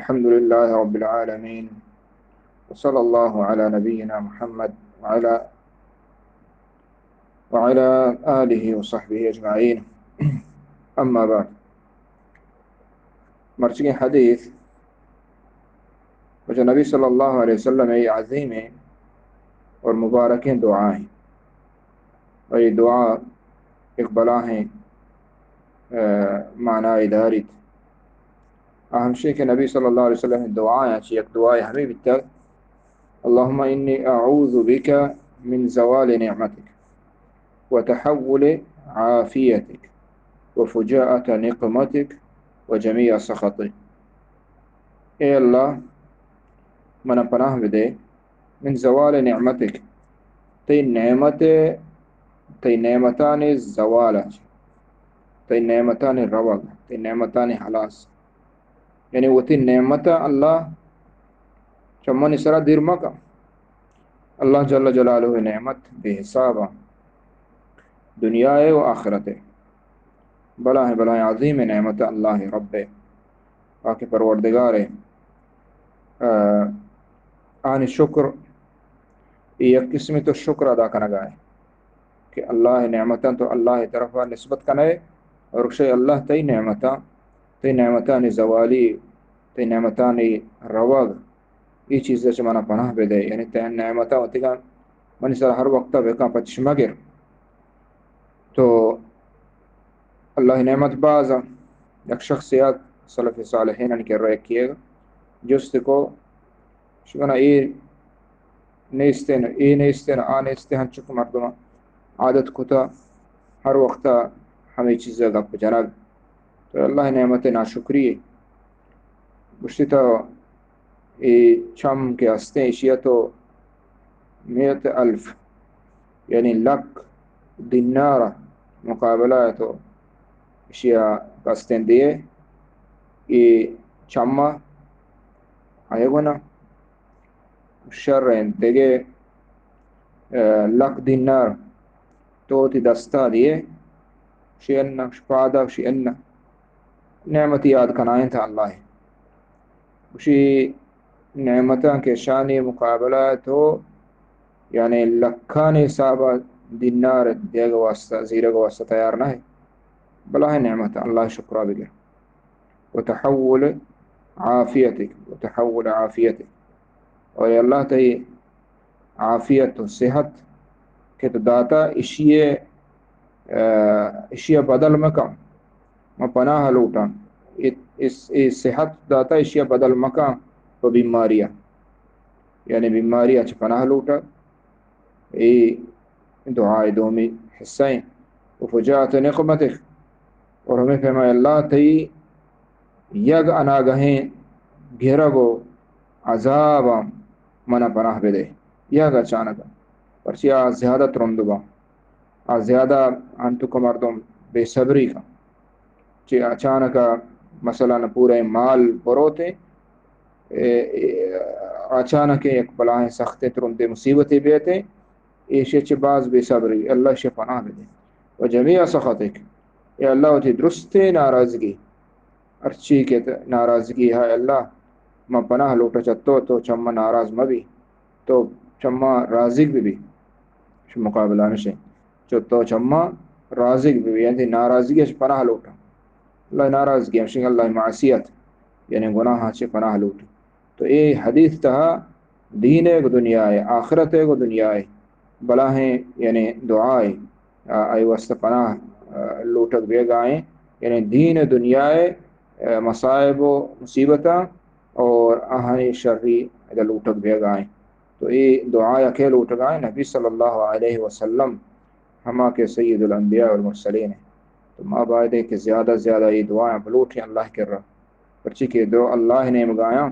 الحمد لله رب العالمين، وصلى الله على نبينا محمد وعلى، وعلى آله وصحبه أجمعين. أما بعد. مرچی حدیث، وجہ نبی صلی اللہ علیہ وسلم ءِ عظیمیں اور مبارکیں دعا ایں۔ اور اے دعا یک بلاہیں، آ، معنی داریت۔ آ ہمشی کہ نبی صلی اللہ علیہ وسلم ءِ دعایاں چہ یک دعائے ہمے بیتگ، اللهم إني أعوذ بك من زوال نعمتك وتحول عافيتك وفجاءة نقمتك وجميع سخطك۔ اے اللہ، منا پناہ بدے من زوال نعمتك، تئی نعمت، تئی نعمتانی زوال، تئی نعمتانی روگ، تئی نعمتانی ہلاس۔ یعنی وتی نعمت اللہ چہ منی سرا دیر مکن۔ اللہ جل جلالہ ءِ نعمت بے حساب ایں، دنیا ءِ و آخرت ءِ۔ بلاہیں، بلاہیں عظیمیں نعمت اللہ رب ءِ، پاک پروردگار ءِ۔ آ، آنی شکر، اے یک قسمے تو شکر ادا کنگا ئے کہ اللہ ءِ نعمتاں تو اللہ ءِ طرفا نسبت کنئے اور گشئے اللہ تئی نعمتاں، تئی نعمتانی زوالی، تئی نعمتانی روگ، اے چیز ءَ چہ منا پناہ بدے، یعنی تئی نعمتاں وتیگاں منی سر ہر وقتا بکن، پچش مگر۔ تو اللہ ءِ نعمت باز ایں۔ یک شخصے ات سلف صالحینانی کرا یکے ءَ جست کو، شگنا اے نیستیں، اے نیستیں، آ نیستیں، ہنچو کہ مردماں عادت کتا ہر وقتا ہمے چیز ءَ گپ جنگ، تو اللہ ءِ نعمت ءِ ناشکری ایں۔ گشتی تو اے چم کہ ہستیں، اشیا تو مئت الف، یعنی لک دینار مقابلہ ءَ تو اشیا کستیں دیئے، اے چم ءَ آئی گونا شریں دگہ، آ، لک دینار تو وتی دستا دیئے، شی اناں، شی پادا، شی اناں۔ نعمت یاد کنائینت اللہ ءِ۔ گوشی نعمتاں کہ اشانی مقابلہ ءَ تو، یعنی لکھانی حساب ءَ دینار دیگ واسطہ، زیرگ واسطہ تیار نہ ئے۔ بلاہیں نعمت، اللہ ءِ شکرا بگر۔ وتحول عافیتک، وتحول عافیتک۔ اور اے اللہ تئی عافیت و صحت کہ تو داتا، اشی ءَ، آ، اشی ءَ بدل مکن۔ من پناہ لوٹاں۔ اے، اس، اے صحت داتا، اشی ءَ بدل مکن پہ بیماری ءَ۔ یعنی بیماری ءَ چہ پناہ لوٹگ۔ اے دعا ءِ دومی حصہ ایں۔ وفجاءة نقمتک، اور ہمے پیما اللہ تئی یک اناگہیں گرگ و عذاب ءَ منا پناہ بدے، یک اچانک ءَ، پرچی آ زیادہ ترند باں، آ زیادہ انتو کہ مردم بے صبری کن، چہ اچانک ءَ مثلاً پورے مال بروت، اے، اے، اچانک یک بلاہیں سختیں ترندیں مصیبتے بیت، ایشی چہ باز بے صبری، اللہ اشی پناہ بدے۔ و جمیع سخطک، اے اللہ وتی درستیں ناراضگی، ہرچی کہ ناراضگی، ہائے اللہ، من پناہ لوٹاں چہ تو، تو چہ من ناراض مہ بی، تو چہ من راضی بہ بی۔ شی مقابلہ نشیں، چہ تو چہ من راضی بہ بی، یعنی ناراضگی چہ پناہ لوٹاں۔ اللہ ناراضگی ہمشی، اللہ معصیت، یعنی گناہ چہ پناہ لوٹی۔ تو اے حدیث تہا دین ءِ گوں دنیا ءِ، آخرت ءِ گوں دنیا ءِ بلاہیں، یعنی دعا ءِ، آ، آئی واسطہ پناہ، آ، لوٹگ بیگا ایں، یعنی دین ءُ دنیا ءِ، آ، مصائب و مصیبتاں اور آہانی شری ادا لوٹگ بیگا ایں۔ تو اے دعا یکے لوٹگا ایں نبی صلی اللہ علیہ وسلم، ہما کہ سید الانبیاء والمرسلین ایں۔ تو ما بایدیں کہ زیادہ زیادہ اے دعایاں بلوٹیں اللہ کرا، پرچی کہ درو اللہ نیمگایاں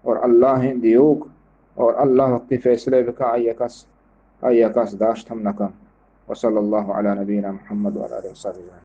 اور اللہ دیوک اور اللہ وقتی فیصلہ بکا، آئی کس، آئی کس داشت ہم نکن۔ وصلی اللہ علی نبینا محمد وعلی آلہ وصحبہ اجمعین۔